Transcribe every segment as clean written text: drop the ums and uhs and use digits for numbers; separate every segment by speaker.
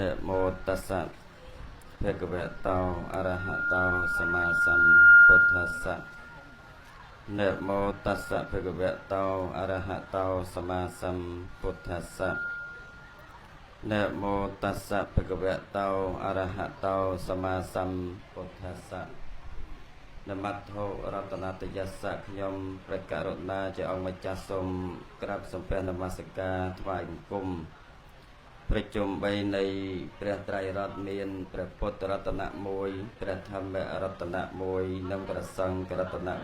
Speaker 1: នមោតស្សៈភគវតោអរហតោសម្មាសម្ពុទ្ធស្សៈនមោតស្សៈភគវតោអរហតោសម្មាសម្ពុទ្ធស្សៈនមោតស្សៈភគវតោអរហតោសម្មាសម្ពុទ្ធស្សៈនមត្ថុរតនតយស្សៈខ្ញុំព្រះករុណាជាអង្គម្ចាស់សូមក្រាបសំពះនមស្ការថ្វាយបង្គំប្រជុំ3នៃព្រះត្រៃរតន៍មានព្រះពុទ្ធរតនៈ1ព្រះធម្មរតនៈ1និងព្រះសង្ឃរតនៈ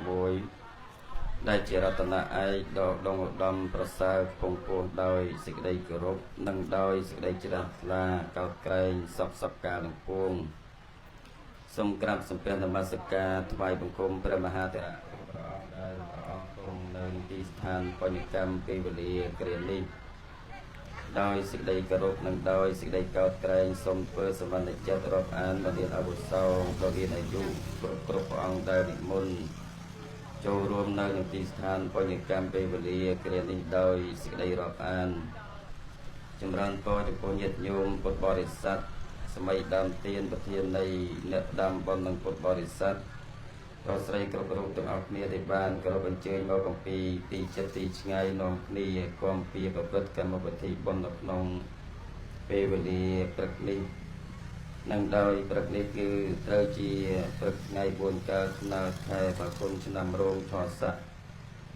Speaker 1: 1ដែលជារតនៈឯកដ៏ដងឧត្តមប្រសើរពងពោះដោយសេចក្តីគោរពនិងដោយសេចក្តីជ្រះថ្លាកោតក្រែងសពសពកាលនឹងពួងសូមក្រាបសំពះនមស្ការថ្វាយបង្គំព្រះមហាធរៈព្រះអង្គដែលព្រះអង្គគង់នៅទីស្ថានបញ្ញកម្មពេលវេលាគ្រានេះដោយសេចក្តីគោរពនិងដោយសេចក្តីកោតក្រែងសូមធ្វើសវណ្ណចិត្តរាប់អានបណ្ឌិតអវុសោដ៏មានអាយុគ្រប់គ្រប់ព្រះអង្គដែលនិមន្តចូលរួមនៅក្នុងទីស្ថានបញ្ញកម្មពេលវេលាគ្រានេះដោយសេចក្តីរាប់អានចម្រើនពរចំពោះញាតិញោមពុទ្ធបរិស័ទសម័យដើមទានប្រធាននៃអ្នកដាំបុណ្យនិងពុទ្ធបរិស័ទប្រុសស្រីគ្រប់រូបទាំងអស់គ្នាដែលបានគោរពអញ្ជើញមកអំពីទីចិត្តទីឆ្ងាយនាំគ្នាគាំពីប្រព្រឹត្តកម្មវិធីបុណ្យនៅក្នុងពេលវេលាព្រឹកនេះនិងដោយព្រឹកនេះគឺត្រូវជាព្រឹកថ្ងៃ4កើតថ្នោតខែបគុណឆ្នាំរោងថស័ក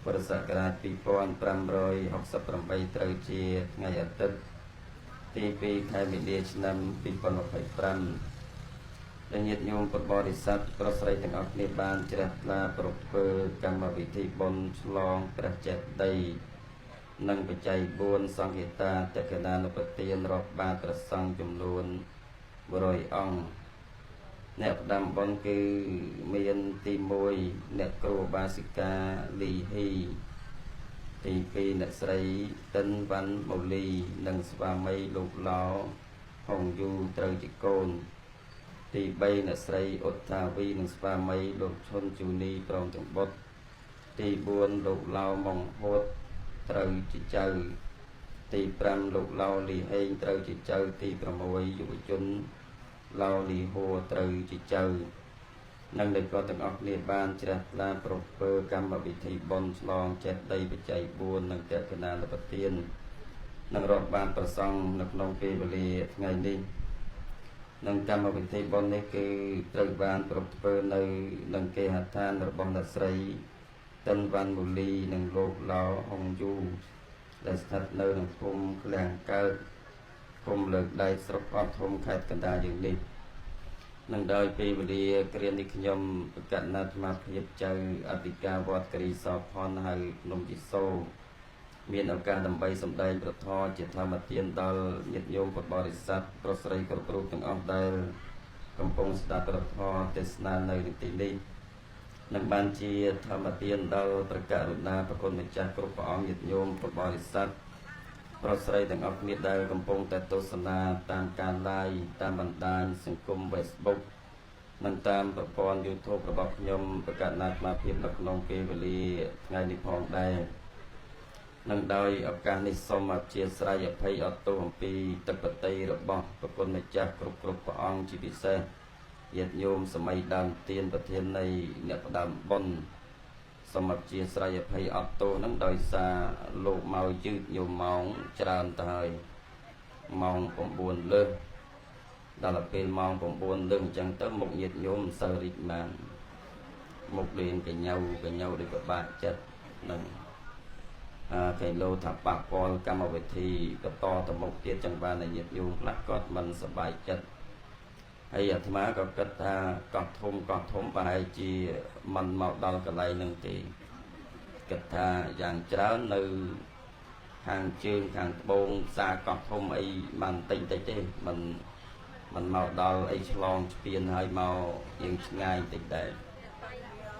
Speaker 1: ពុរសករាជ2568ត្រូវជាថ្ងៃអាទិត្យទី2ខែមីនាឆ្នាំ2025ដែលញាតិញោមពុទ្ធបរិស័ទប្រុសស្រីទាំងអស់គ្នាបានជ្រះថ្លាប្រពធ្វើកម្មវិធីបុណ្យឆ្លងព្រះចេតិយនិងបច្ច័យ4សង្ឃេតាតកណានុបទានរាប់បាតព្រះសង្ឃចំនួន100អង្គអ្នកផ្ដាំបុណ្យគឺមានទី1អ្នកគ្រូបាសិកាលីហ៊ីទី2អ្នកស្រីតិនវ៉ាន់មូលីនិងស្វាមីលោកឡោហុងយូត្រូវជាកូនទី3អ្នកស្រីអ៊ុតថាវីនិងស្វាមីលោកឈុនជូនីព្រមទាំងបុត្រទី4លោកឡៅម៉ុងហួតត្រូវជាចៅទី5លោកឡៅលីហេងត្រូវជាចៅទី6យុវជនឡៅលីហួរត្រូវជាចៅនិងដែលគាត់ទាំងអស់គ្នាបានជ្រះថ្លាប្រពើកម្មវិធីបុណ្យឆ្លងចេតិយបច្ច័យ4និងតេកណាលបទាននិងរាប់បានប្រសង់នៅក្នុងពេលវេលាថ្ងៃនេះនិងកម្មវិធីបុណ្យនេះគឺត្រូវបានប្រពធ្វើនៅនឹងគេហដ្ឋានរបស់អ្នកស្រីតិនវ៉ាន់មូលីនិងលោកឡៅហុងយូដែលស្ថិតនៅក្នុងភូមិឃ្លាំងកើតភូមិលើកដែកស្រុកអត់ធំខេត្តកណ្ដាលយើងនេះនឹងដោយពេលវេលាគ្រានេះខ្ញុំប្រកាសណាត់អាត្មាភាពចៅអធិការវត្តគិរីសោភ័ណ្ឌហៅភ្នំជីសូមានឱកាសដើម្បីសម្ដែងប្រធរជាធម្មទានដល់ញាតិញោមពុទ្ធបរិស័ទប្រុសស្រីគ្រប់រូបទាំងអស់ដែលកំពុងស្ដាប់ប្រធរទេសនានៅទីនេះនឹងបានជាធម្មទានដល់ព្រះករុណាប្រគុណម្ចាស់គ្រប់ព្រះអង្គញាតិញោមពុទ្ធបរិស័ទប្រុសស្រីទាំងអស់គ្នាដែលកំពុងតែទស្សនាតាមការ live តាមបណ្ដាញសង្គម Facebook និងតាមប្រព័ន្ធ YouTube របស់ខ្ញុំប្រកាសណាត់មកភាពនៅក្នុងពេលវេលាថ្ងៃនេះផងដែរនឹងដោយឱកាសនេះសូមអធិស្ឋានអភ័យអត់ទោសអំពីទឹកបតីរបស់ប្រគុណម្ចាស់គ្រប់គ្រប់ព្រះអង្គជាពិសេសញាតិញោមសម័យដើមទានប្រធាននៃអ្នកផ្ដើមបុណ្យសូមអធិស្ឋានអភ័យអត់ទោសនឹងដោយសារលោកមកយឺតញោមម៉ោងច្រើនទៅហើយម៉ោង9លើសដល់ពេលម៉ោង9លើសអញ្ចឹងទៅមុខញាតិញោមមិនសូវរីកបានមុខលៀនកញៅកញៅដូចពិបាកចិត្តនឹងអើគេលោថាប៉ះពាល់កម្មវិធីបន្តទៅមុខទៀតចឹងបានតែញាតិញោមខ្លះគាត់មិនសប្បាយចិត្តហើយអាត្មាក៏គិតថាកោះធំកោះធំប្រហែលជាមិនមកដល់កន្លែងនឹងទេគិតថាយ៉ាងច្រើននៅខាងជើងខាងត្បូងផ្សារកោះធំអីបានតិចតិចទេមិនមកដល់អីឆ្លងស្ពានហើយមកយើងឆ្ងាយតិចដែរ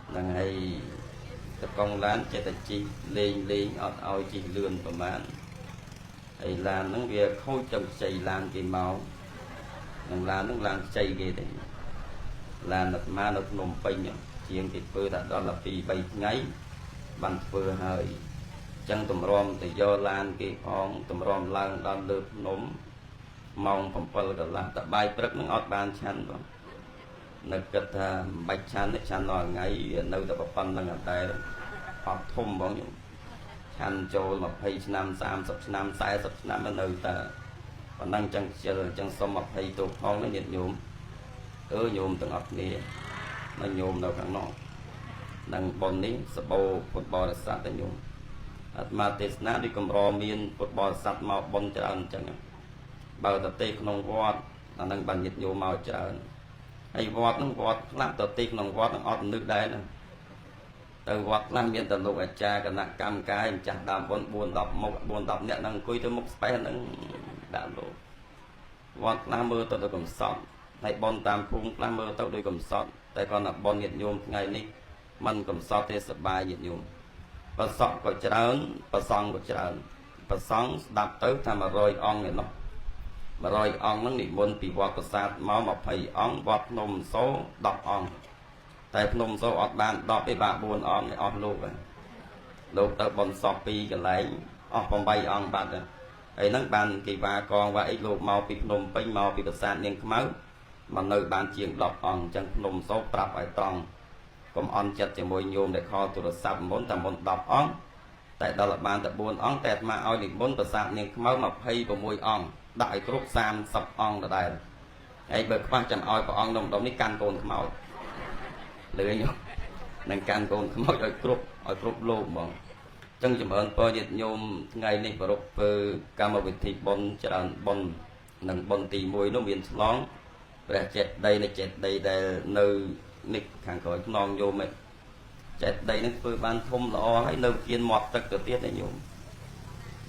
Speaker 1: ហ្នឹងហើយតកងឡានចេះតែជិះលេងលេងអត់ឲ្យជិះលឿនប្រហែលហើយឡានហ្នឹងវាខូចចំខ្ចីឡានគេមកនឹងឡានហ្នឹងឡានខ្ចីគេទេឡានអាត្មានៅភ្នំពេញជាងគេធ្វើតែដល់2 3ថ្ងៃបានធ្វើហើយអញ្ចឹងតម្រាំទៅយកឡានគេផងតម្រាំឡើងដល់លើភ្នំ ម៉ោង7កន្លះតបាយព្រឹកនឹងអត់បានឆាន់បងនៅគិតថាមិនបាច់ឆាន់ទេឆាន់ដល់ថ្ងៃនៅតែប៉ុណ្្នឹងអត់ដែរអត់ធំបងខ្ញុំឆាន់ចូល20ឆ្នាំ30ឆ្នាំ40ឆ្នាំនៅតែប៉ុណ្ណឹងចឹងខ្ជិលចឹងសុំ20ទោសផងណាញាតិញោមអឺញោមទាំងអស់គ្នានៅញោមនៅខាងនោះនឹងប៉ុននេះសបោពុទ្ធបរិស័ទតែញោមអាត្មាទេសនាដូចកម្រមានពុទ្ធបរិស័ទមកប៉ុនច្រើនអញ្ចឹងបើតទេក្នុងវត្តអានឹងបានញាតិញោមមកច្រើនហើយវត្តហ្នឹងវត្តខ្លះតទេក្នុងវត្តហ្នឹងអត់នឹកដែរណាទៅវត្តខ្លះមានតែលោកអាចារ្យគណៈកម្មការម្ចាស់ដើមបុណ្យ4 10មុខ4 10នាក់ហ្នឹងអង្គុយទៅមុខស្បេះហ្នឹងដាក់លោកវត្តខ្លះមើលទៅដូចកំសត់ហើយបុណ្យតាមភូមិខ្លះមើលទៅដូចកំសត់តែគាត់ថាបុណ្យញាតិញោមថ្ងៃនេះมันកំសត់ទេសបាយញាតិញោមប្រសក់ក៏ច្រើនប្រសង់ក៏ច្រើនប្រសង់ស្ដាប់ទៅថា100អង្គឯណោះ100អង្គហ្នឹងនិមន្តពីវត្តប្រាសាទមក20អង្គវត្តភ្នំសូ10អង្គតែភ្នំសូអត់បាន10ទេបាទ4អង្គឯអស់លោកហើយលោកទៅបនសព2កន្លែងអស់8អង្គបាត់ហើយហ្នឹងបានគេវ៉ាកងវ៉ាអីលោកមកពីភ្នំពេញមកពីប្រាសាទនាងខ្មៅមកនៅបានជាង10អង្គអញ្ចឹងភ្នំសូប្រាប់ឲ្យត្រង់កុំអន់ចិត្តជាមួយញោមដែលខលទូរស័ព្ទមុនតែមុន10អង្គតែដល់បានតែ4អង្គតែអាត្មាឲ្យនិមន្តប្រាសាទនាងខ្មៅ26អង្គដាក់ឲ្យគ្រប់30អង្គដដែលហើយបើខ្វះចាំឲ្យព្រះអង្គនំដុំនេះកាន់កូនខ្មោចលឿននឹងកាន់កូនខ្មោចឲ្យគ្រប់ឲ្យគ្រប់លោកហ្មងចឹងចម្រើនពរញាតិញោមថ្ងៃនេះប្រពធ្វើកម្មវិធីបុណ្យច្រើនបុណ្យនិងបុណ្យទី1នោះមានឆ្លងព្រះចេតិយនៃចេតិយដែលនៅនេះខាងក្រោយខ្នងញោមឯងចេតិយនឹងធ្វើបានធំល្អហើយនៅគៀនមាត់ទឹកទៅទៀតណាញោម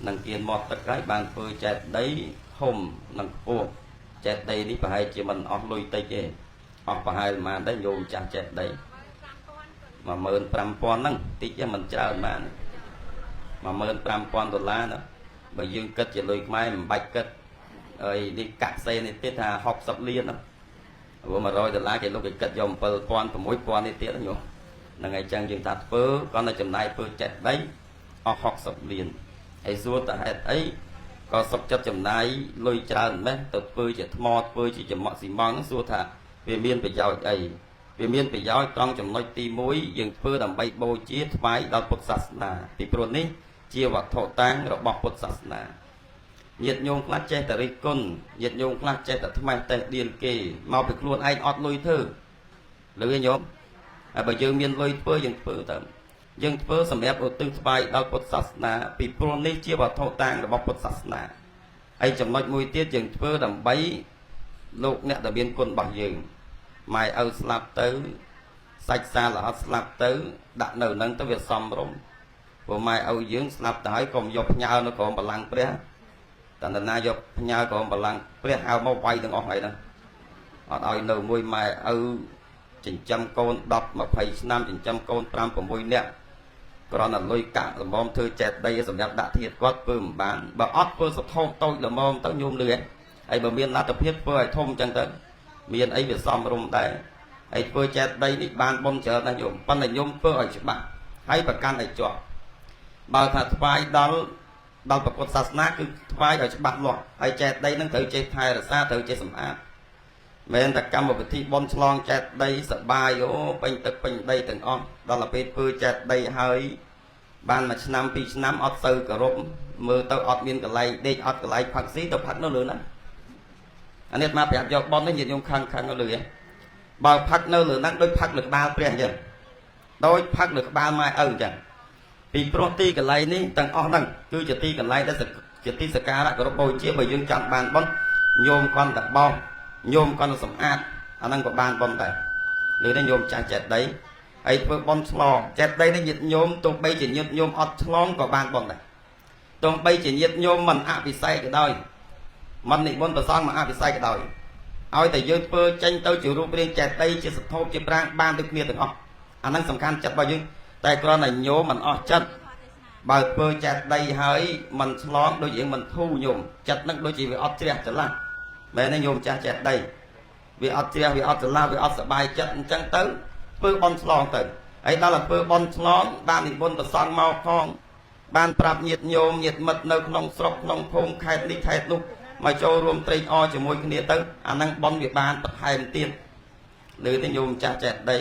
Speaker 1: នឹងគៀនមាត់ទឹកហើយបានធ្វើចេតិយធំនិងខ្ពស់ចេតិយនេះប្រហែលជាមិនអស់លុយតិចទេអស់ប្រហែលប៉ុន្មានដែរញោមចាស់ចេតិយ15000ហ្នឹងតិចទេមិនច្រើនបាន15000ដុល្លារណាបើយើងគិតជាលុយខ្មែរមិនបាច់គិតអីនេះកាក់សេនេះទៀតថា60លានណាព្រោះ100ដុល្លារគេលោកគេគិតយក7000 6000នេះទៀតញោមហ្នឹងហើយចឹងយើងថាធ្វើគាត់តែចំណាយធ្វើចិត្តដីអស់60លានហើយសួរតើហេតុអីក៏សុកចិត្តចំណាយលុយច្រើនម៉េះទៅធ្វើជាថ្មធ្វើជាចំក់ស៊ីម៉ង់សួរថាវាមានប្រយោជន៍អីវាមានប្រយោជន៍ត្រង់ចំណុចទី1យើងធ្វើដើម្បីបូជាថ្វាយដល់ពុទ្ធសាសនាពីព្រោះនេះជាវត្ថុតាងរបស់ពុទ្ធសាសនាញាតិញោមខ្លះចេះតែរិះគន់ញាតិញោមខ្លះចេះតែថ្មេះតេះដៀលគេមកពីខ្លួនឯងអត់លុយធ្វើលឺញោមហើយបើយើងមានលុយធ្វើយើងធ្វើទៅយើងធ្វើសម្រាប់ឧទ្ទិសថ្វាយដល់ពុទ្ធសាសនាពីព្រោះនេះជាវត្ថុតាងរបស់ពុទ្ធសាសនាហើយចំណុចមួយទៀតយើងធ្វើដើម្បីលោកអ្នកដែលមានគុណរបស់យើងម៉ែឪស្លាប់ទៅសាច់សាលអត់ស្លាប់ទៅដាក់នៅនឹងទៅវាសំរុំព្រោះម៉ែឪយើងស្លាប់ទៅហើយកុំយកផ្ញើនៅក្រោមបលាំងព្រះតណ្ណាយកផ្ញើក្រោមបលាំងព្រះហៅមកវាយទាំងអស់ហើយហ្នឹងអត់ឲ្យនៅមួយម៉ែឪចិញ្ចឹមកូន10 20ឆ្នាំចិញ្ចឹមកូន5 6នាក់គ្រាន់តែលុយកាក់ល្មមធ្វើចេតដីសម្រាប់ដាក់ធាតគាត់ធ្វើមិនបានបើអត់ធ្វើសធំតូចល្មមទៅញោមលឿនហើយបើមានលទ្ធភាពធ្វើឲ្យធំអញ្ចឹងទៅមានអីវាសមរម្យដែរហើយធ្វើចេតដីនេះបានបុណ្យច្រើនណាស់ញោមប៉ុន្តែញោមធ្វើឲ្យច្បាស់ហើយប្រកាន់ឲ្យជាប់បើថាថ្វាយដល់ដល់ពុទ្ធសាសនាគឺថ្វាយឲ្យច្បាស់លាស់ហើយចេតដីនឹងត្រូវចេះថែរក្សាត្រូវចេះសម្អាតមែនតែកម្មវិធីបុណ្យឆ្លងចេតដីសបាយអូពេញទឹកពេញដីទាំងអស់ដល់ទៅពេលធ្វើចេតដីហើយបានមួយឆ្នាំពីរឆ្នាំអត់សូវគោរពមើលទៅអត់មានកន្លែងដេកអត់កន្លែងផឹកស៊ីទៅផឹកនៅលើហ្នឹងអានេះមកប្រាប់យកបុណ្យនេះញាតិញោមខឹងខឹងនៅលើបើផឹកនៅលើហ្នឹងដូចផឹកលើក្បាលព្រះអញ្ចឹងដូចផឹកលើក្បាលម៉ែឪអញ្ចឹងពីព្រោះទីកន្លែងនេះទាំងអស់ហ្នឹងគឺជាទីកន្លែងដែលជាទីសក្ការៈគោរពបូជាបើយើងចង់បានបុណ្យញោមគ្រាន់តែបោសញោមគ្រាន់តែសម្អាតអាហ្នឹងក៏បានបុណ្យដែរលើនេះញោមចាស់ចេតដីហើយធ្វើបុណ្យឆ្លងចេតដីនេះញាតិញោមទោះបីជាញាតិញោមអត់ឆ្លងក៏បានបុណ្យដែរទោះបីជាញាតិញោមមិនអភិសេកក៏ដោយមិននិមន្តប្រសងមកអភិសេកក៏ដោយឲ្យតែយើងធ្វើចេញទៅជារូបរាងចេតដីជាសធូបជាប្រាង្គបានដូចគ្នាទាំងអស់អាហ្នឹងសំខាន់ចិត្តរបស់យើងតែគ្រាន់តែញោមមិនអស់ចិត្តបើធ្វើចេតដីហើយមិនឆ្លងដូចយើងមិនធូរញោមចិត្តនឹងដូចជាវាអត់ជ្រះច្រឡះមែនទេញោមចាស់ចេតដីវាអត់ជ្រះវាអត់ច្រឡះវាអត់សบายចិត្តអញ្ចឹងទៅធ្វើបន់ឆ្លងទៅហើយដល់តែធ្វើបន់ឆ្លងបាននិមន្តប្រសងមកផងបានប្រាប់ញាតិញោមញាតិមិត្តនៅក្នុងស្រុកក្នុងភូមិខេត្តនេះខេត្តនោះ មកចូលរួមត្រេកអរជាមួយគ្នាទៅអាហ្នឹងបុណ្យវាបានបន្ថែមទៀតឬទៅញោមចាស់ចេះដី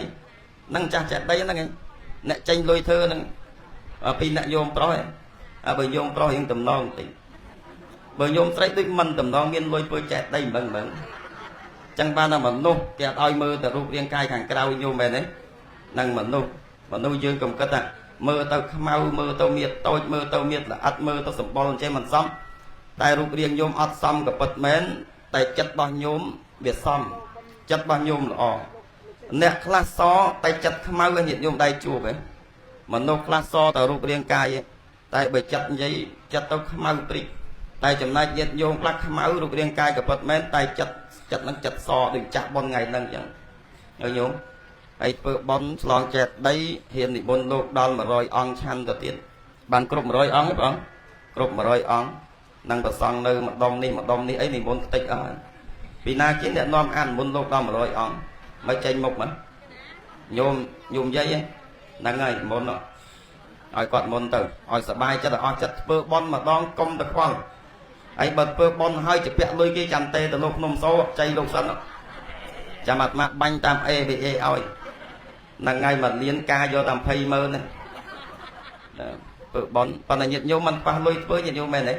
Speaker 1: ហ្នឹងចាស់ចេះដីហ្នឹងឯងអ្នកចេញលុយធ្វើហ្នឹងពីអ្នកញោមប្រុសឯងបើញោមប្រុសរៀងតំណងបន្តិចបើញោមស្រីដូចមិនតំណងមានលុយធ្វើចេះដីមិនមិនចឹងបានតែមនុស្សគេអត់ឲ្យមើលតែរូបរាងកាយខាងក្រៅញោមមែនទេនឹងមនុស្សយើងកុំគិតថាមើលទៅខ្មៅមើលទៅមៀតតូចមើលទៅមៀតល្អិតមើលទៅសម្បុរអញ្ចឹងមិនសមតែរូបរាងញោមអត់សមក៏ពិតមែនតែចិត្តរបស់ញោមវាសមចិត្តរបស់ញោមល្អអ្នកខ្លះសតែចិត្តខ្មៅឲ្យញាតិញោមដៃជួបហ៎មនុស្សខ្លះសតែរូបរាងកាយតែបើចិត្តនិយាយចិត្តទៅខ្មៅព្រិចតែចំណែកញាតិញោមខ្លះខ្មៅរូបរាងកាយក៏ពិតមែនតែចិត្តនឹងចិត្តសដូចចាស់ប៉ុនថ្ងៃហ្នឹងអញ្ចឹងហើយញោមហើយធ្វើប៉ុនឆ្លងចេតដីហ៊ាននិមន្តលោកដល់100អង្គឆាន់ទៅទៀតបានគ្រប់100អង្គទេបងគ្រប់100អង្គនឹងប្រសង់នៅម្ដុំនេះម្ដុំនេះអីនិមន្តខ្ទេចអស់ហើយពីណាគេអ្នកនាំអានមុនលោកដល់100អង្គមកចេញមុខមកញោមញោមយាយហ្នឹងហើយមុនឲ្យគាត់មុនទៅឲ្យសบายចិត្តឲ្យអស់ចិត្តធ្វើប៉ុនម្ដងកុំទៅខ្វល់ហើយបើធ្វើប៉ុនហើយจะពាក់លុយគេចាំទេទៅលោកភ្នំសូចៃលោកសិនចាំអាត្មាបាញ់តាម ABA ឲ្យហ្នឹងហើយមកលៀនការយកតាម20ម៉ឺនហ្នឹងធ្វើប៉ុនប៉ុន្តែញាតិញោមមិនខ្វះលុយធ្វើញាតិញោមមែនទេ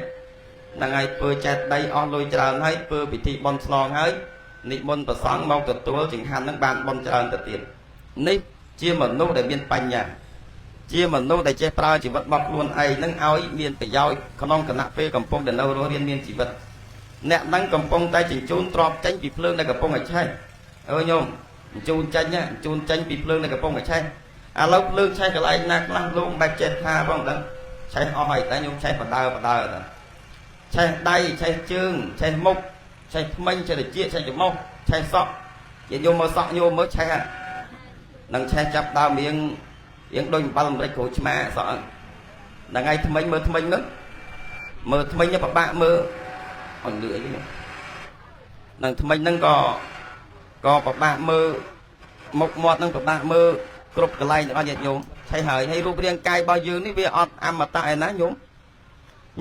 Speaker 1: ហ្នឹងហើយធ្វើចេតដីអស់លុយច្រើនហើយធ្វើពិធីបុណ្យឆ្លងហើយនិមន្តប្រសង់មកទទួលចង្ហាន់ហ្នឹងបានបុណ្យច្រើនទៅទៀតនេះជាមនុស្សដែលមានបញ្ញាជាមនុស្សដែលចេះប្រើជីវិតរបស់ខ្លួនឯងហ្នឹងឲ្យមានប្រយោជន៍ក្នុងគណៈពេលកំពុងតែនៅរស់រានមានជីវិតអ្នកហ្នឹងកំពុងតែជញ្ជូនទ្រព្យចេញពីភ្លើងដែលកំពុងតែឆេះអើញោមជញ្ជូនចេញជញ្ជូនចេញពីភ្លើងដែលកំពុងតែឆេះឥឡូវភ្លើងឆេះកន្លែងណាខ្លះលោកមិនបាច់ចេះថាផងដឹងឆេះអស់ហើយតែញោមឆេះបដើបដើតែឆេះដៃឆេះជើងឆេះមុខឆេះថ្មិញឆេះត្រចៀកឆេះច្រមុះឆេះសក់ជាញោមមើលសក់ញោមមើលឆេះនឹងឆេះចាប់ដើមរៀងរៀងដូចអំបិលអាមេរិកក្រូចឆ្មាសក់ហ្នឹងហើយថ្មិញមើលថ្មិញមើលមើលថ្មិញពិបាកមើលអត់លឿអីនឹងថ្មិញហ្នឹងក៏ពិបាកមើលមុខមាត់ហ្នឹងពិបាកមើលគ្រប់កន្លែងទាំងអស់ញាតិញោមឆេះហើយហើយរូបរាងកាយរបស់យើងនេះវាអត់អមតៈឯណាញោម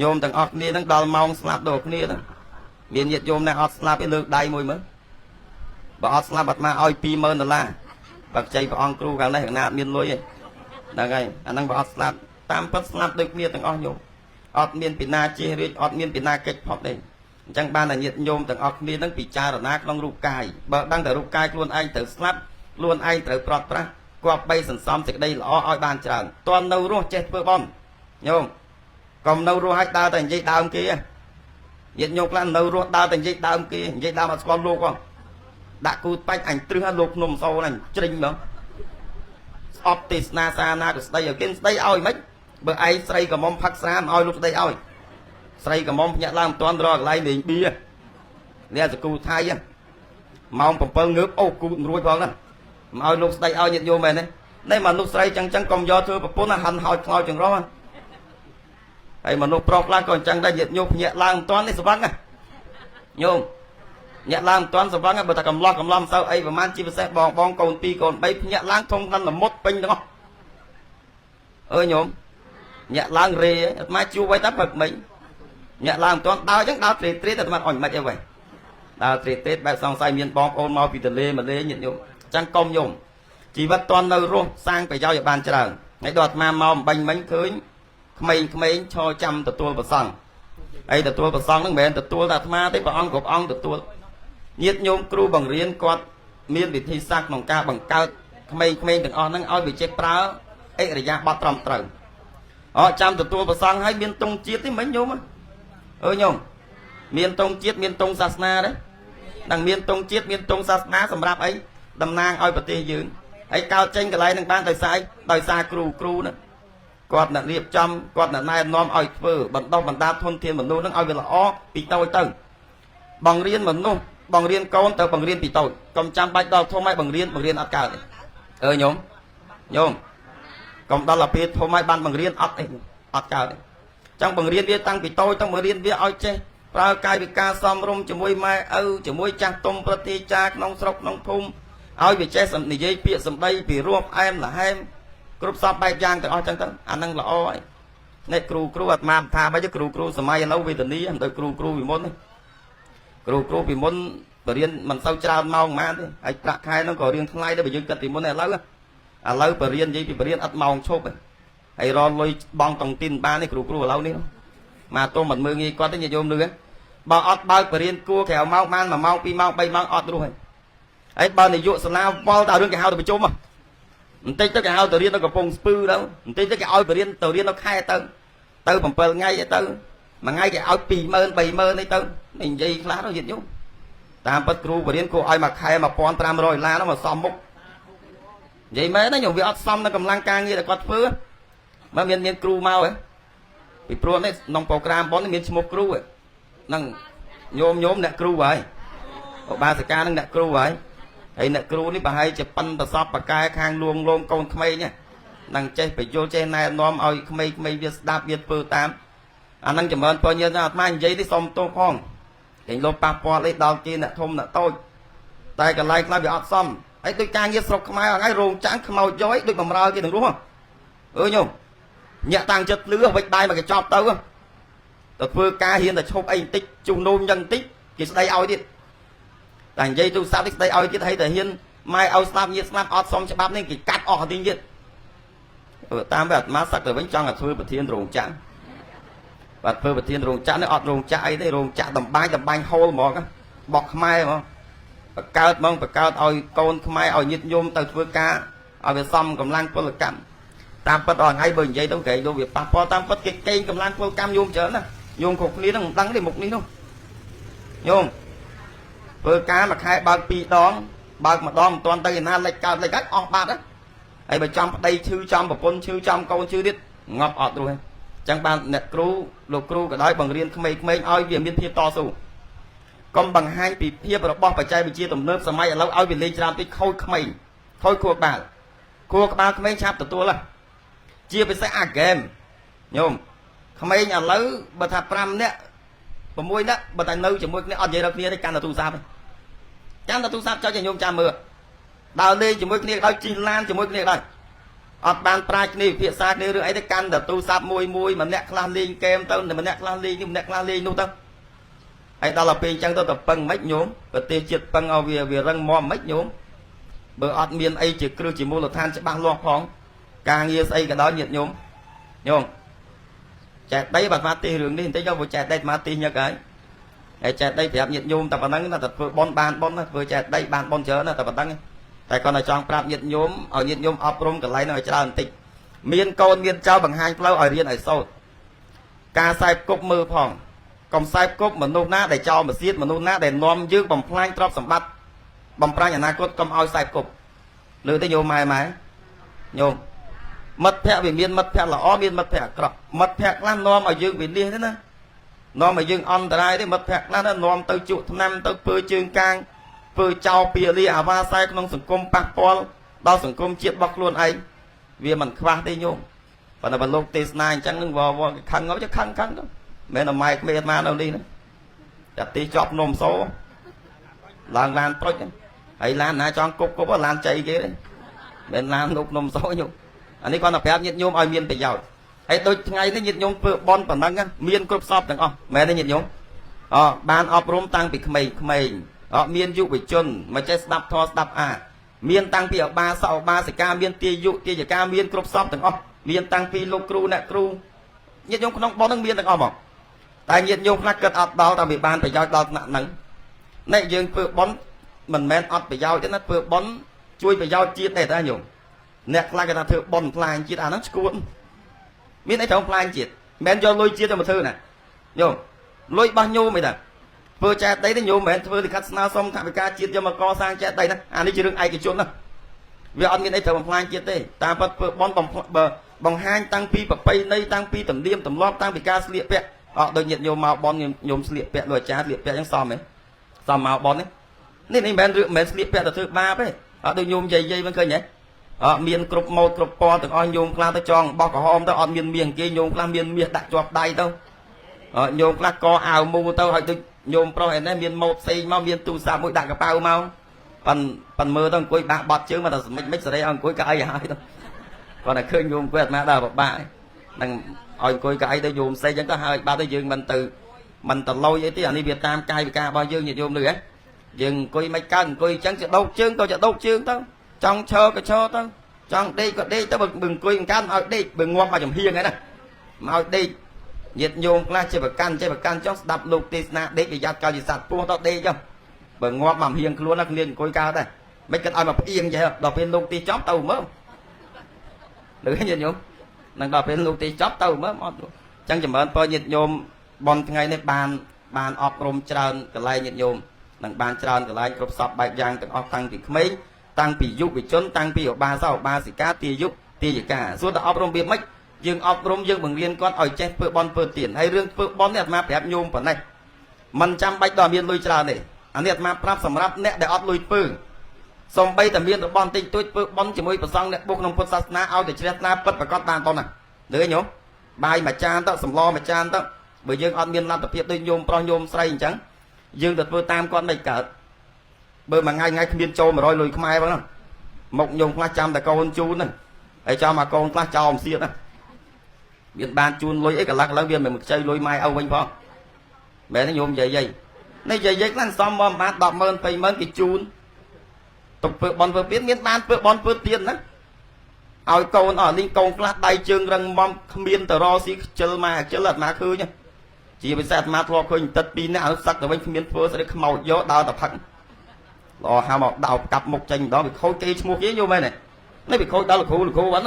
Speaker 1: ញោមទាំងអស់គ្នាហ្នឹងដល់ម៉ោងស្លាប់ដល់គ្នាហ្នឹងមានញាតិញោមណាអត់ស្លាប់ទេលើកដៃមួយមើលបើអត់ស្លាប់អាត្មាឲ្យ20000ដុល្លារបើខ្ចីព្រះអង្គគ្រូខាងនេះខាងណាអត់មានលុយទេហ្នឹងហើយអាហ្នឹងបើអត់ស្លាប់តាមពិតស្លាប់ដូចគ្នាទាំងអស់ញោមអត់មានពីណាជិះរាជអត់មានពីណាកិច្ចផុតទេអញ្ចឹងបានតែញាតិញោមទាំងអស់គ្នាហ្នឹងពិចារណាក្នុងរូបកាយបើដឹងតែរូបកាយខ្លួនឯងត្រូវស្លាប់ខ្លួនឯងត្រូវប្រត់ប្រាស់គប្បីសន្សំសេចក្តីល្អឲ្យបានច្រើនតន់នៅរស់ចេះធ្វើបុណ្យញោមកុំនៅរស់ឲ្យដើរតែនិយាយដើមគេញាតិញោមខ្លះនៅរស់ដើរតែនិយាយដើមគេនិយាយដើមអត់ស្គាល់លោកផងដាក់គូតបាច់អញទ្រឹសលោកភ្នំសូនអញជ្រិញហ្មងស្អប់ទេសនាសាណាក៏ស្ដីឲ្យគេស្ដីឲ្យមិនបើឯងស្រីក៏មុំផឹកស្រាមិនឲ្យលោកស្ដីឲ្យស្រីក៏មុំភ្ញាក់ឡើងមិនទាន់រកកន្លែងលេងបៀនេះសកូថៃម៉ោង7ងើបអូគូតមិនរួចផងណាមិនឲ្យលោកស្ដីឲ្យញាតិញោមមែនទេនេះមនុស្សស្រីចឹងចឹងកុំយកធ្វើប្រពន្ធហិនហោចខ្លោចចង្រោះហើយមនុស្សប្រុសខ្លះក៏អញ្ចឹងដែរញាតិញោមភ្ញាក់ឡើងមិនទាន់នេះស្វឹងណាញោមញាក់ឡើងមិនទាន់ស្វឹងបើតែកំឡោះកំឡំមិនសូវអីប្រហែលជាពិសេសបងបងកូន2កូន3ភ្ញាក់ឡើងធំដល់ល្មុតពេញទាំងអស់អើញោមញាក់ឡើងរេអាត្មាជួបໄວតែព្រឹកមិញញាក់ឡើងមិនទាន់ដើរអញ្ចឹងដើរត្រេតត្រេតអាត្មាអញមិនអីវ៉េដើរត្រេតត្រេតបែបសង្ស័យមានបងប្អូនមកពីទលេមកលេញាតិញោមអញ្ចឹងកុំញោមជីវិតតន់នៅរស់សាងប្រយោជន៍ឲ្យបានច្រើនហើយដល់អាត្មាមកបាញ់មិញឃើញក្មេងៗឈរចាំទទួលប្រសង់ហើយទទួលប្រសង់ហ្នឹងមិនមែនទទួលតែអាត្មាទេព្រះអង្គគ្រប់អង្គទទួលញាតិញោមគ្រូបង្រៀនគាត់មានវិធីសាស្ត្រក្នុងការបង្កើតក្មេងៗទាំងអស់ហ្នឹងឲ្យវាចេះប្រើអិរិយាបថត្រឹមត្រូវអត់ចាំទទួលប្រសង់ហើយមានទង់ជាតិទេមិញញោមអើញោមមានទង់ជាតិមានទង់សាសនាទេនឹងមានទង់ជាតិមានទង់សាសនាសម្រាប់អីតំណាងឲ្យប្រទេសយើងហើយកើតចេញកន្លែងនឹងបានដោយសារដោយសារគ្រូគ្រូហ្នឹងគាត់អ្នករៀបចំគាត់អ្នកណែនាំឲ្យធ្វើបណ្ដោះបណ្ដាធនធានមនុស្សហ្នឹងឲ្យវាល្អពីតូចទៅបង្រៀនមនុស្សបង្រៀនកូនទៅបង្រៀនពីតូចកុំចាំបាច់ដល់ធំឲ្យបង្រៀនបង្រៀនអត់កើតទេអើញោមញោមកុំដល់ដល់ពេលធំឲ្យបានបង្រៀនអត់អីអត់កើតទេចង់បង្រៀនវាតាំងពីតូចទៅបង្រៀនវាឲ្យចេះប្រើកាយវិការសមរម្យជាមួយម៉ែឪជាមួយចាស់ទុំប្រតិចាក្នុងស្រុកក្នុងភូមិឲ្យវាចេះនិយាយពាក្យសម្ដីពីរោះផ្អែមល្ហែមគ្រប់សពបែបយ៉ាងទាំងអស់ចឹងទៅអានឹងល្អហើយនេះគ្រូគ្រូអាត្មាថាមិនគ្រូគ្រូសម័យឥឡូវវេទនីមិនដូចគ្រូគ្រូពីមុនទេ គ្រូគ្រូពីមុនបរៀនមិនសូវច្រើនម៉ោងប៉ុន្មានទេហើយប្រាក់ខែហ្នឹងក៏រៀងថ្លៃដែរបើយើងគិតពីមុនឥឡូវឥឡូវបរៀននិយាយពីបរៀនអត់ម៉ោងឈប់ទេហើយរលុយបងតុងទីនបានទេគ្រូគ្រូឥឡូវនេះមកទោះមិនមើលងាយគាត់ទេញាតិញោមលឺបើអត់បើកបរៀនគួរក្រៅម៉ោងបាន1ម៉ោង2ម៉ោង3ម៉ោងអត់រស់ហើយហើយបើនាយកសាលាវល់តែរឿងគេហៅទៅប្រជុំបន្តិចទៅគេហៅទៅរៀននៅកំពង់ស្ពឺទៅបន្តិចទៅគេឲ្យបរៀនទៅរៀននៅខេត្តទៅទៅ7ថ្ងៃទៅមួយថ្ងៃគេឲ្យ20000 30000នេះទៅនិយាយខ្លះទៅញាតិញោមតាមពិតគ្រូបរៀនគួរឲ្យមួយខែ1500ដុល្លារនោះមកសមមុខនិយាយមែនណាញោមវាអត់សមនឹងកម្លាំងការងារដែលគាត់ធ្វើបើមានមានគ្រូមកហ៎ពីព្រោះនេះក្នុងប្រូក្រាមប៉ុននេះមានឈ្មោះគ្រូហ្នឹងញោមញោមអ្នកគ្រូហើយឧបាសិកានឹងអ្នកគ្រូហើយហើយអ្នកគ្រូនេះប្រហែលជាប៉ិនប្រសពបកែខាងលួងលោមកូនក្មេងហ្នឹងចេះបញ្យល់ចេះណែនាំឲ្យក្មេងៗវាស្ដាប់វាធ្វើតាមអាហ្នឹងចម្រើនពរញាតិអាត្មានិយាយនេះសុំទោសផងគេលោកប៉ះពាល់អីដល់គេអ្នកធំអ្នកតូចតែកន្លែងខ្លះវាអត់សមហើយដូចការងារស្រុកខ្មែរថ្ងៃរោងចាំងខ្មោចយកអីដូចបំរើគេទាំងរស់អើញោមញាក់តាំងចិត្តលឺវិចបាយមកកញ្ចប់ទៅទៅធ្វើការហ៊ានតែឈប់អីបន្តិចជុះនោមយ៉ាងបន្តិចគេស្ដីឲ្យទៀតតែនិយាយទូរស័ព្ទនេះស្ដីឲ្យទៀតហើយតែហ៊ានម៉ែឲ្យស្លាប់ញាតស្លាប់អត់សមច្បាប់នេះគេកាត់អស់ទីទៀតតាមវាអាត្មាសឹកទៅវិញចង់តែធ្វើប្រធានរោងចក្របាទធ្វើប្រធានរោងចក្រនេះអត់រោងចក្រអីទេរោងចក្រតំបាញ់តំបាញ់ហូលហ្មងបោកខ្មែរហ្មងបង្កើតហ្មងបង្កើតឲ្យកូនខ្មែរឲ្យញាតិញោមទៅធ្វើការឲ្យវាសមកម្លាំងពលកម្មតាមពិតដល់ថ្ងៃបើនិយាយទៅក្រែងលោកវាប៉ះពាល់តាមពិតគេកេងកម្លាំងពលកម្មញោមច្រើនណាញោមគ្រប់គ្នាហ្នឹងមិនដឹងទេមុខនេះនោះញោមធ្វើការមួយខែបើក2ដងបើកម្ដងមិនទាន់ទៅឯណាលិចកើតលិចកើតអស់បាត់ហើយបើចំប្តីឈឺចំប្រពន្ធឈឺចំកូនឈឺទៀតងាប់អត់រួចហើយចឹងបានអ្នកគ្រូលោកគ្រូក៏ដោយបង្រៀនក្មេងៗឲ្យវាមានភាពតស៊ូកុំបង្ហាញពីភាពរបស់បច្ចេកវិទ្យាទំនើបសម័យឥឡូវឲ្យវាលេងច្រើនពេកខូចក្មេងខូចខួរក្បាលខួរក្បាលក្មេងឆាប់ទទួលហ៎ជាពិសេសអាហ្គេមញោមក្មេងឥឡូវបើថា5នាក់6នាក់បើតែនៅជាមួយគ្នាអត់និយាយរកគ្នាទេកាន់តែទូរស័ព្ទកាន់តែទូរស័ព្ទចុចឲ្យញោមចាំមើលដើរលេងជាមួយគ្នាដោយជិះឡានជាមួយគ្នាដោយអត់បានប្រាជ្ញគ្នាពិភាក្សាគ្នារឿងអីទេកាន់តែទូរស័ព្ទមួយមួយម្នាក់ខ្លះលេងហ្គេមទៅម្នាក់ខ្លះលេងនេះម្នាក់ខ្លះលេងនោះទៅហើយដល់ទៅពេលអញ្ចឹងទៅទៅពឹងមិនញោមប្រទេសជាតិពឹងឲ្យវាវារឹងមាំមិនញោមបើអត់មានអីជាគ្រឹះជាមូលដ្ឋានច្បាស់លាស់ផងការងារស្អីក៏ដោយញាតិញោមញោមចែកដីបាទមកទេសរឿងនេះបន្តិចយកចែកដីមកទេសញឹកហើយហើយចែកដីប្រាប់ញាតិញោមតែប៉ុណ្្នឹងណាតែធ្វើប៉ុនបានប៉ុនណាធ្វើចែកដីបានប៉ុនច្រើនណាតែប៉ុណ្្នឹងតែគាត់តែចង់ប្រាប់ញាតិញោមឲ្យញាតិញោមអប់រំកន្លែងហ្នឹងឲ្យច្រើនបន្តិចមានកូនមានចៅបង្ហាញផ្លូវឲ្យរៀនឲ្យសូត្រការខ្សែគប់មើលផងកុំខ្សែគប់មនុស្សណាដែលចោលមកសៀតមនុស្សណាដែលនាំយើងបំផ្លាញទ្រព្យសម្បត្តិបំផ្លាញអនាគតកុំឲ្យខ្សែគប់លើទៅញោមម៉ែម៉ែញោមមិត្តភ័ក្តិវាមានមិត្តភ័ក្តិល្អមានមិត្តភ័ក្តិអាក្រក់មិត្តភ័ក្តិខ្លះនាំឲ្យយើងវិនិច្ឆ័យទេណានាំឲ្យយើងអន្តរាយទេមិត្តភ័ក្តិខ្លះនាំទៅជក់ថ្នាំទៅធ្វើជើងកាងធ្វើចោលពាលាអាវ៉ាសែក្នុងសង្គមប៉ះពាល់ដល់សង្គមជាតិរបស់ខ្លួនឯងវាមិនខ្វះទេញោមប៉ុន្តែបើលោកទេសនាអញ្ចឹងនឹងវវខឹងទៅខឹងខឹងទៅមិនមែនតែម៉ែក្មេងអាត្មានៅនេះណាតែទីជាប់នំសូឡើងឡានប្រុចហើយឡានណាចង់គប់គប់ឡានចៃគេទេមិនឡានលោកនំសូញោមអានេះគាត់តែប្រាប់ញាតិញោមឲ្យមានប្រយោជន៍ហើយដូចថ្ងៃនេះញាតិញោមធ្វើបន់ប៉ុណ្ណឹងមានគ្រប់សពទាំងអស់មែនទេញាតិញោមអបានអប់រំតាំងពីក្មេងក្មេងអត់មានយុវជនមកចេះស្ដាប់ធម៌ស្ដាប់អាមានតាំងពីអបាសកអបាសិកាមានទាយុទាយកាមានគ្រប់សពទាំងអស់មានតាំងពីលោកគ្រូអ្នកគ្រូញាតិញោមក្នុងប៉ុនហ្នឹងមានទាំងអស់មកតែញាតិញោមខ្លះគិតអត់ដល់តែវាបានប្រយោជន៍ដល់ថ្នាក់ហ្នឹងនេះយើងធ្វើប៉ុនមិនមែនអត់ប្រយោជន៍ទេណាធ្វើប៉ុនជួយប្រយោជន៍ជាតិទេតាញោមអ្នកខ្លះគេថាធ្វើប៉ុនផ្លាញជាតិអាហ្នឹងឈួតមានអីត្រូវផ្លាញជាតិមិនមែនយកលុយជាតិទៅមកធ្វើណាញោមលុយរបស់ញោមអីតាធ្វើចែកដីទេញោមមិនមែនធ្វើលិខិតស្នើសុំថវិកាជាតិយកមកកសាងចែកដីណាអានេះជារឿងឯកជនណាវាអត់មានអីត្រូវបំផ្លាញជាតិទេតាមពិតធ្វើប៉ុនបង្ហាញតាំងពីប្រពៃណីតាំងពីទំនៀមទម្លាប់តាំងពីការស្លៀកពាក់អត់ដូចញាតិញោមមកប៉ុនញោមស្លៀកពាក់ដូចអាចារ្យស្លៀកពាក់អញ្ចឹងសមទេសមមកប៉ុននេះនេះមិនមែនរឿងមិនមែនស្លៀកពាក់ទៅធ្វើបាបទេអត់ដូចញោមយាយយាយមិនឃើញទេអត់មានគ្រប់ម៉ូតគ្រប់ពណ៌ទាំងអស់ញោមខ្លះទៅចងបោះក្រហមទៅអត់មានមាសគេញោមខ្លះមានមាសដាក់ជាប់ដៃទៅញោមខ្លះកអាវមូទៅឲ្យដូចញោមប្រុសឯនេះមានម៉ូតផ្សេងមកមានទូរស័ព្ទមួយដាក់កប៉ៅមកប៉ិនប៉ិនមើលទៅអង្គុយបាក់បត់ជើងមកតែមិនមិនសេរីអង្គុយកៅអីហើយទៅគាត់តែឃើញញោមអង្គុយអាត្មាដល់ពិបាកហ្នឹងឲ្យអង្គុយកៅអីទៅញោមផ្សេងអញ្ចឹងទៅហើយបាត់ទៅយើងមិនទៅ មិនតលយអីទេអានេះវាតាមកាយវិការរបស់យើងញាតិញោមលឺហ៎យើងអង្គុយមិនកើតអង្គុយអញ្ចឹងจะដោកជើងក៏จะដោកជើងទៅចង់ឈរក៏ឈរទៅចង់ដេកក៏ដេកទៅបើអង្គុយមិនកើតឲ្យដេកបើងាប់មកចំហៀងហ្នឹងណាមកឲ្យដេកញាតិញោមខ្លះចេះប្រកាន់ចេះប្រកាន់ចុះស្ដាប់លោកទេសនាដេកប្រយ័ត្នកើតជាសត្វពស់ទៅដេកចុះបើងាប់មកហៀងខ្លួនណាគ្នាអង្គុយកើតដែរមិនគិតឲ្យមកផ្អៀងចេះដល់ពេលលោកទេសចប់ទៅមើលលឺញាតិញោមនឹងដល់ពេលលោកទេសចប់ទៅមើលអត់ចឹងចម្រើនពរញាតិញោមបនថ្ងៃនេះបានបានអប់រំច្រើនកន្លែងញាតិញោមនឹងបានច្រើនកន្លែងគ្រប់សពបែបយ៉ាងទាំងអស់តាំងពីក្មេងតាំងពីយុវជនតាំងពីឧបាសកឧបាសិកាទាយុទាយិកាសួរតើអប់រំវាម៉េចយើងអប់រំយើងបង្រៀនគាត់ឲ្យចេះធ្វើបន់ធ្វើទានហើយរឿងធ្វើបន់នេះអាត្មាប្រាប់ញោមប៉ុណ្ណេះមិនចាំបាច់ដល់មានលុយច្រើនទេអានេះអាត្មាប្រាប់សម្រាប់អ្នកដែលអត់លុយធ្វើសំបីតែមានរបស់តិចតួចធ្វើបន់ជាមួយប្រសង់អ្នកបុកក្នុងពុទ្ធសាសនាឲ្យតែជ្រះថ្លាពិតប្រកបបានប៉ុណ្ណាលឺញោមបាយមួយចានទៅសម្លមួយចានទៅបើយើងអត់មានលទ្ធភាពដូចញោមប្រុសញោមស្រីអញ្ចឹងយើងទៅធ្វើតាមគាត់មិនកើតបើមួយថ្ងៃថ្ងៃគ្មានចូល100លុយខ្មែរផងហ្នឹងមកញោមខ្លះចាំតែកូនជូនហ្នឹងហើយចាំអាកូនខ្លះចោលមិនសៀតណាមានបានជូនលុយអីកន្លះកន្លងវាមិនខ្ចីលុយម៉ែឪវិញផងមែនទេញោមយាយយាយនេះយាយយាយខ្លះសំមកបាន100000 20000គេជូនទុកធ្វើបន់ធ្វើទៀនមានបានធ្វើបន់ធ្វើទៀនណាឲ្យកូនអស់នេះកូនខ្លះដៃជើងរឹងមាំគ្មានតរស៊ីខ្ជិលម៉ែខ្ជិលអាត្មាឃើញជាពិសេសអាត្មាធ្លាប់ឃើញទឹកពីរនាក់ឲ្យសឹកទៅវិញគ្មានធ្វើស្អីខ្មោចយកដើរតែផឹកល្អហៅមកដោកាប់មុខចេញម្ដងវាខូចគេឈ្មោះគេយល់មែនទេនេះវាខូចដល់លោកគ្រូលោកគ្រូហ្នឹង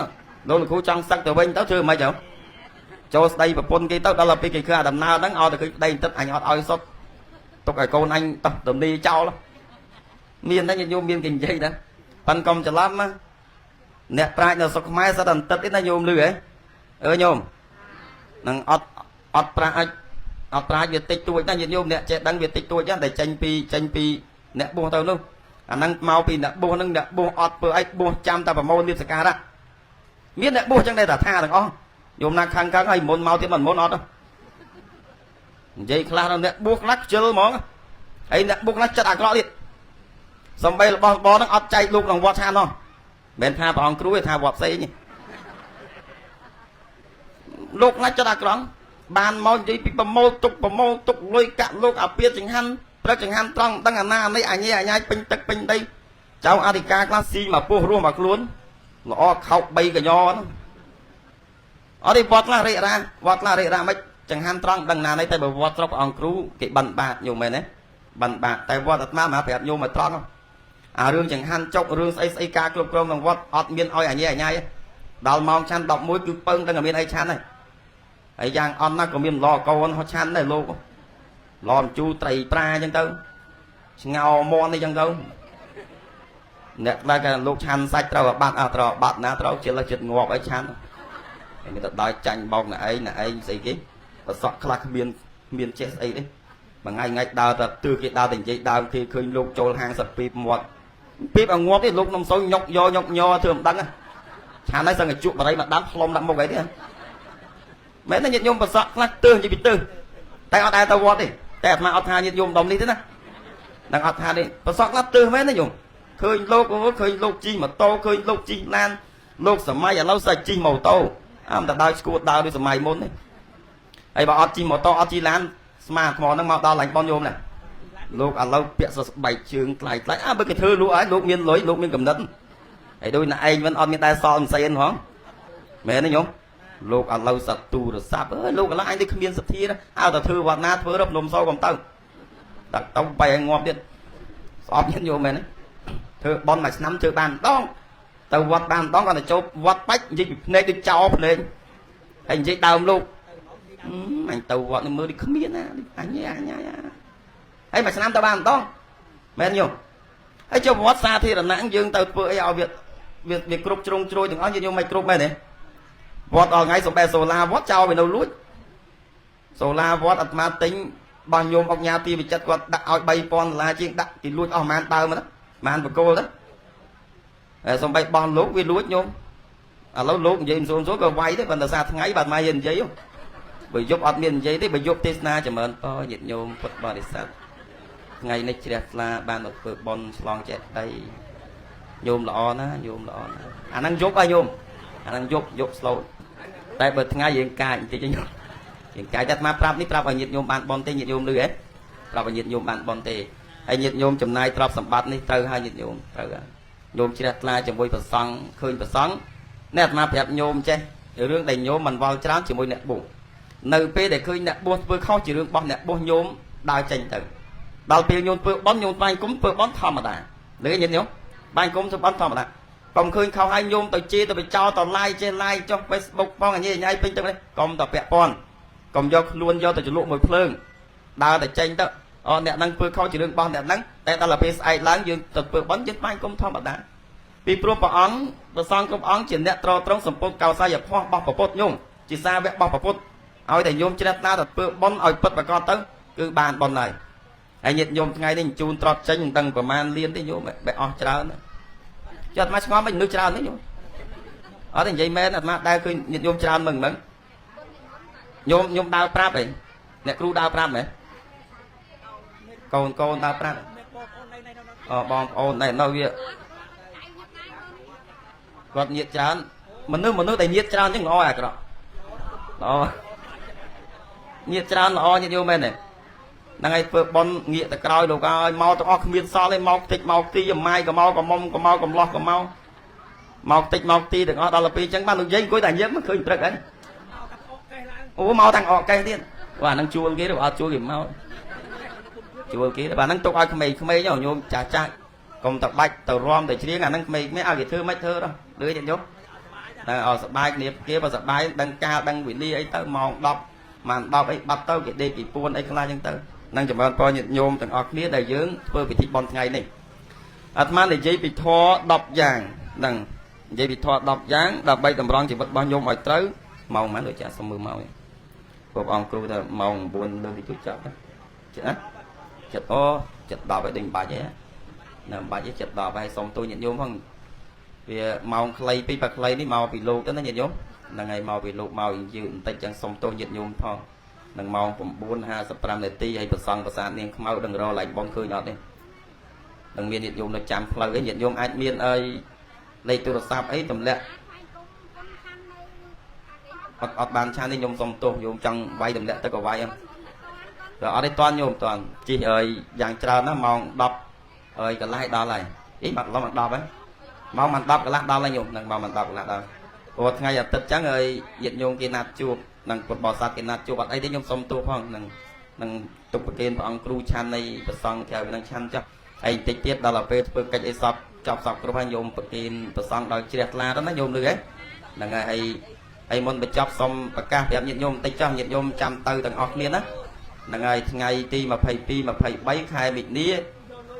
Speaker 1: លោកលោកគ្រូចង់សឹកទៅវិញទៅធ្វើមិនហីចូលស្ដីប្រពន្ធគេទៅដល់ពេលគេឃើញអាដំណើរហ្នឹងឲ្យតែឃើញប្តីទឹកអញអត់ឲ្យសុទ្ធទុកឲ្យកូនអញតោះទំនីចោលមានតែញោមមានគេនិយាយដែរប៉ិនកុំច្រឡំណាអ្នកប្រាជ្ញនៅស្រុកខ្មែរសិតអន្តិតទេណាញោមលឺហ៎អើញោមនឹងអត់អត់ប្រាជ្ញអត់ប្រាជ្ញវាតិចតួចណាញាតិញោមអ្នកចេះដឹងវាតិចតួចណាដែលចេញពីចេញពីអ្នកបួសទៅនោះអាហ្នឹងមកពីអ្នកបួសហ្នឹងអ្នកបួសអត់ធ្វើអីបួសចាំតែប្រមូលលៀបសការៈមានអ្នកបួសចឹងដែរតាថាទាំងអស់ញោមណាខឹងខឹងហើយមុនមកទៀតមិនមុនអត់និយាយខ្លះដល់អ្នកបួសខ្លះខ្ជិលហ្មងហើយអ្នកបួសខ្លះចិត្តអាក្រក់ទៀតសំបីរបស់របរហ្នឹងអត់ចែកលោកក្នុងវត្តឆាននោះមិនថាព្រះអង្គគ្រូទេថាវត្តផ្សេងទេលោកខ្លះចិត្តអាក្រក់បានមកនិយាយពីប្រមូលទុកប្រមូលទុកលុយកាក់លោកអាពាតចង្ហាន់ព្រឹកចង្ហាន់ត្រង់មិនដឹងអាណានេះអញអញពេញទឹកពេញដីចៅអធិការខ្លះស៊ីមកពោះរស់មកខ្លួនល្អខោក3កញ្ញហ្នឹងអត់ទេវត្តខ្លះរិរាវត្តខ្លះរិរាមិនចង្ហាន់ត្រង់ដឹងណានេះតែបើវត្តស្រុកព្រះអង្គគ្រូគេបិណ្ឌបាតញោមមែនទេបិណ្ឌបាតតែវត្តអាត្មាមកប្រាប់ញោមមកត្រង់អារឿងចង្ហាន់ចុករឿងស្អីស្អីការគ្រប់គ្រងក្នុងវត្តអត់មានឲ្យអញអញដល់ម៉ោងឆាន់11គឺពឹងដឹងតែមានអីឆាន់ហើយហើយយ៉ាងអន់ណាស់ក៏មានឡកូនហោះឆាន់ដែរលោកឡមជូរត្រីប្រាអញ្ចឹងទៅឆ្ងោមន់អីចឹងទៅអ្នកខ្លះគេលោកឆាន់សាច់ត្រូវឲ្យបាត់អើត្រូវបាត់ណាត្រូវជិលចិត្តងាប់អីឆាន់ហើយមានតែដើរចាញ់បោកអ្នកឯងអ្នកឯងស្អីគេប្រសក់ខ្លះគ្មានគ្មានចេះស្អីទេមួយថ្ងៃថ្ងៃដើរតែទើគេដើរតែនិយាយដើមគេឃើញលោកចូលហាងសពីបមាត់ពីបឲ្យងាប់ទេលោកនំសូវញុកយកញុកញ័រធ្វើមិនដឹងឆាន់ហើយសឹងតែជក់បរិយមកដាំផ្លុំដាក់មុខអីទេមែនទេញាតិញោមប្រសក់ខ្លះទើសនិយាយពីទើសតែអត់ដែរទៅវត្តទេតែអាត្មាអត់ថាញាតិញោមដុំនេះទេណានឹងអត់ថាទេប្រសក់ខ្លះទើសមែនទេញោមឃើញលោកឃើញលោកជិះម៉ូតូឃើញលោកជិះឡានលោកសម័យឥឡូវសាច់ជិះម៉ូតូអើមិនតែដើរឈួតដើរដូចសម័យមុនទេហើយបើអត់ជិះម៉ូតូអត់ជិះឡានស្មាថ្មហ្នឹងមកដល់ឡាញ់ប៉ុនញោមណាលោកឥឡូវពាក់សស្បែកជើងថ្លៃថ្លៃអើបើគេធ្វើលក់ហើយលោកមានលុយលោកមានកំណត់ហើយដូចណែឯងមិនអត់មានដែរសល់មិនសៀនផងមែនទេញោមលោកឥឡូវសត្វទូរស័ព្ទអើយលោកឥឡូវអញដូចគ្មានសទ្ធាអើតែធ្វើវត្តណាធ្វើរភ្នំសោកុំទៅដាក់ទៅបែរងាប់ទៀតស្អប់ញាតិញោមមែនទេធ្វើបន់មួយឆ្នាំធ្វើបានម្ដងទៅវត្តបានម្ដងគាត់ទៅចូលវត្តបាច់និយាយពីភ្នែកដូចចោលភ្នែកហើយនិយាយដើមលោកអញទៅវត្តនេះមើលដូចគ្មានណាអញអញហើយមួយឆ្នាំទៅបានម្ដងមែនញោមហើយចូលវត្តសាធារណៈយើងទៅធ្វើអីឲ្យវាវាគ្រប់ជ្រុងជ្រោយទាំងអស់យើងមិនគ្រប់មែនទេវត្តដល់ថ្ងៃសំបែសូឡាវត្តចោលវានៅលួចសូឡាវត្តអាត្មាទិញបោះញោមអុកញ៉ាទីវិចិត្រគាត់ដាក់ឲ្យ3000ដុល្លារជាងដាក់គេលួចអស់ប្រហែលដើមហ្នឹងប្រហែលបកគោលទៅហើយសំបីបោះលោកវាលួចញោមឥឡូវលោកនិយាយមិនស្រួលស្រួលក៏វាយដែរប៉ុន្តែសារថ្ងៃបាទមកយើងនិយាយបើយប់អត់មាននិយាយទេបើយប់ទេសនាចម្រើនពរញាតិញោមពុទ្ធបរិស័ទថ្ងៃនេះជ្រះថ្លាបានមកធ្វើបុណ្យឆ្លងចេតិយញោមល្អណាញោមល្អណាអាហ្នឹងយប់ហ៎ញោមអាហ្នឹងយប់យប់ស្លូតតែបើថ្ងៃយើងកាចបន្តិចញោម ជាងកាយតែអាត្មាប្រាប់នេះប្រាប់ឲ្យញាតិញោមបានបនទេញាតិញោមឮហ៎ប្រាប់ឲ្យញាតិញោមបានបនទេហើយញាតិញោមចំណាយទ្រព្យសម្បត្តិនេះត្រូវហើយញាតិញោមត្រូវហើយញោមជ្រះថ្លាជាមួយព្រះសង្ឃឃើញព្រះសង្ឃនេះអាត្មាប្រាប់ញោមចេះរឿងដែលញោមមិនវល់ច្រើនជាមួយអ្នកបួសនៅពេលដែលឃើញអ្នកបួសធ្វើខុសជារឿងរបស់អ្នកបួសញោមដើរចេញទៅដល់ពេលញោមធ្វើបន់ញោមបាញ់គុំធ្វើបន់ធម្មតាឮញាតិញោមបាញ់គុំធ្វើបន់ធម្មតាកុំឃើញខុសហើយញោមទៅជេរទៅបញ្ចោលទៅឡាយចេះឡាយចុះ Facebook ផងអញញ៉ៃពេញទឹកនេះកុំទៅពាក់ព័ន្ធកុំយកខ្លួនយកទៅជ្រលក់មួយភ្លើងដើរតែចេញទៅអូអ្នកហ្នឹងធ្វើខុសជារឿងរបស់អ្នកហ្នឹងតែដល់ពេលស្អែកឡើងយើងទៅធ្វើបន់យើងបាញ់គុំធម្មតាពីព្រោះព្រះអង្គព្រះសង្ឃគ្រប់អង្គជាអ្នកត្រត្រង់សម្ពុតកោសយភ័សរបស់ព្រះពុទ្ធញោមជាសាវករបស់ព្រះពុទ្ធឲ្យតែញោមជ្រះថ្លាទៅធ្វើបន់ឲ្យពិតប្រាកដទៅគឺបានបន់ហើយហើយញាតិញោមថ្ងៃនេះជូនទ្រព្យចេញមិនដឹងប្រមាណលានទេញោមបែអស់ច្រើនចុះអាត្មាឆ្ងល់មិនមនុស្សច្រើនទេញោមអត់ទេនិយាយមែនអាត្មាដែលឃើញញាតិញោមច្រើនមឹងមឹងញោមញោមដើរប្រាប់អីអ្នកគ្រូដើរប្រាប់ហ៎កូនកូនដើរប្រាប់អូបងប្អូននៅនៅវាគាត់ញាតច្រើនមនុស្សមនុស្សដែលញាតច្រើនអញ្ចឹងល្អអាក្រក់ល្អញាតច្រើនល្អញាតិញោមមែនទេហ្នឹងហើយធ្វើប៉ុនងាកទៅក្រោយលោកអើយមកទាំងអស់គ្មានសល់ទេមកតិចមកទីម៉ាយក៏មកក៏មុំក៏មកកំឡោះក៏មកមកតិចមកទីទាំងអស់ដល់ទៅពេលអញ្ចឹងបានលោកយាយអង្គុយតែញឹមឃើញព្រឹកហ្នឹងអូមកតាំងអកកេះទៀតបាទហ្នឹងជួលគេឬអត់ជួលគេមកជួលគេបាទហ្នឹងទុកឲ្យក្មេងក្មេងញោមចាស់ចាស់កុំតបាច់ទៅរំទៅច្រៀងអាហ្នឹងក្មេងក្មេងឲ្យគេធ្វើមិនធ្វើដល់លឺចិត្តញោមតែអត់សបាយគ្នាគេបើសបាយដឹងកាលដឹងវេលាអីទៅម៉ោង10ម៉ោង10អីបាត់ទៅគេដេកពីពួនអីខ្លះអញ្ចឹងទៅនឹងចម្រើនពរញាតិញោមទាំងអស់គ្នាដែលយើងធ្វើពិធីបុណ្យថ្ងៃនេះអាត្មានិយាយពីធម៌10យ៉ាងហ្នឹងនិយាយពីធម៌10យ៉ាងដើម្បីតម្រង់ជីវិតរបស់ញោមឲ្យត្រូវម៉ោងប៉ុន្មានដូចចាសុំមើលម៉ោងព្រះអង្គគ្រូថាម៉ោង9លើកទីជួយចាប់ចិត្តណាចិត្តអូចិត្ត10ឲ្យដេញបាច់ហ៎នៅបាច់ទេចិត្ត10ហើយសុំទូញាតិញោមផងវាម៉ោងខ្លីពីបើខ្លីនេះមកពីលោកទៅណាញាតិញោមហ្នឹងហើយមកពីលោកមកយឺតបន្តិចចឹងសុំទោសញាតិញោមផងនឹងម៉ោង9:55នាទីហើយប្រសង់ប្រាសាទនាងខ្មៅដឹងរកឡើងបងឃើញអត់ទេនឹងមានញាតិញោមនៅចាំផ្លូវអីញាតិញោមអាចមានអីលេខទូរស័ព្ទអីទម្លាក់អត់អត់បានឆានទេញោមសុំទោសញោមចង់វាយទម្លាក់ទៅក៏វាយហ្នឹងតែអត់ទេតាន់ញោមតាន់ជិះអើយយ៉ាងច្រើនណាស់ម៉ោង10អើយកន្លះដល់ហើយអីបាត់ឡំ10ហើយម៉ោង10កន្លះដល់ហើយញោមនឹងម៉ោង10កន្លះដល់ព្រោះថ្ងៃអាទិត្យចឹងអើយញាតិញោមគេណាត់ជួបនឹងពុទ្ធបរិស័ទគេណាត់ជួបអត់អីទេញោមសុំទោសផងនឹងនឹងទុកប្រគេនព្រះអង្គគ្រូឆាន់នៃព្រះសង្ឃក្រៅនឹងឆាន់ចុះហើយបន្តិចទៀតដល់ពេលធ្វើកិច្ចអីសពចប់សពគ្រប់ហើយញោមប្រគេនព្រះសង្ឃដោយជ្រះថ្លាទៅណាញោមលឺហ៎ហ្នឹងហើយហើយហើយមុនបញ្ចប់សូមប្រកាសប្រាប់ញាតិញោមបន្តិចចុះញាតិញោមចាំទៅទាំងអស់គ្នាណាហ្នឹងហើយថ្ងៃទី22 23ខែមិនិនា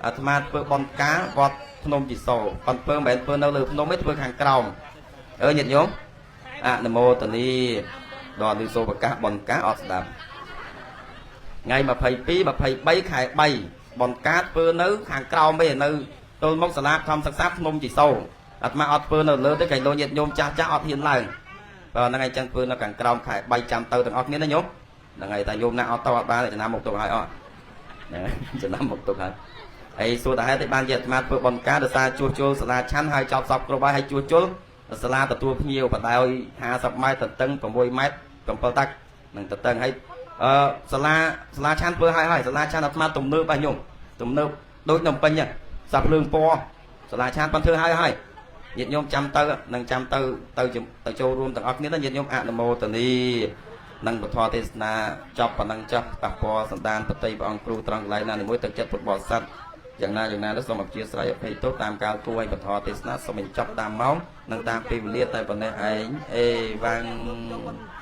Speaker 1: អាត្មាធ្វើបុណ្យការវត្តភ្នំជីសូប៉ុន្តែមិនមែនធ្វើនៅលើភ្នំទេធ្វើខាងក្រោមអើញាតិញោមអនុមោទនីដល់នេះសូប្រកាសបុណ្យការអត់ស្ដាប់ថ្ងៃ22 23ខែ3បុណ្យការធ្វើនៅខាងក្រោមទេនៅទល់មុខសាលាធម្មសិក្សាភ្នំជីសូអាត្មាអត់ធ្វើនៅលើទេកែលោកញាតិញោមចាស់ចាស់អត់ហ៊ានឡើងបាទហ្នឹងហើយចឹងធ្វើនៅខាងក្រោមខែ3ចាំទៅទាំងអស់គ្នាណាញោមហ្នឹងហើយតែញោមណាអត់ទៅអត់បានចំណាំមុខទុកហើយអត់ចំណាំមុខទុកហើយហើយសួរតែហេតុទេបានជាអាត្មាធ្វើបុណ្យការដោយសារជួសជុលសាលាឆាន់ហើយចប់សពគ្រប់ហើយហើយជួសជុលសាលាទទួលភ្ញៀវបដោយ50ម៉ែត្រទទឹង6ម៉ែត្រ7តាក់នឹងទទឹងហើយអឺសាលាសាលាឆាន់ធ្វើហើយហើយសាលាឆាន់អាត្មាទំនើបបាទញោមទំនើបដូចនំពេញសាប់ភ្លើងពណ៌សាលាឆាន់ប៉ុនធ្វើហើយហើយញាតិញោមចាំទៅនឹងចាំទៅទៅទៅចូលរួមទាំងអស់គ្នាទៅញាតិញោមអនុមោទនីនឹងពធទេសនាចប់ប៉ុណ្ណឹងចុះប៉ះពាល់សន្តានបតីព្រះអង្គគ្រូត្រង់កន្លែងណានីមួយទឹកចិត្តពុទ្ធបរិស័ទយ៉ាងណាយ៉ាងណាទៅសូមអធិស្ឋានអភ័យទោសតាមកាលគួរឲ្យពធទេសនាសូមបញ្ចប់តាមម៉ោងនិងតាមពេលវេលាតែប៉ុណ្ណេះឯងអេវ៉ាំង។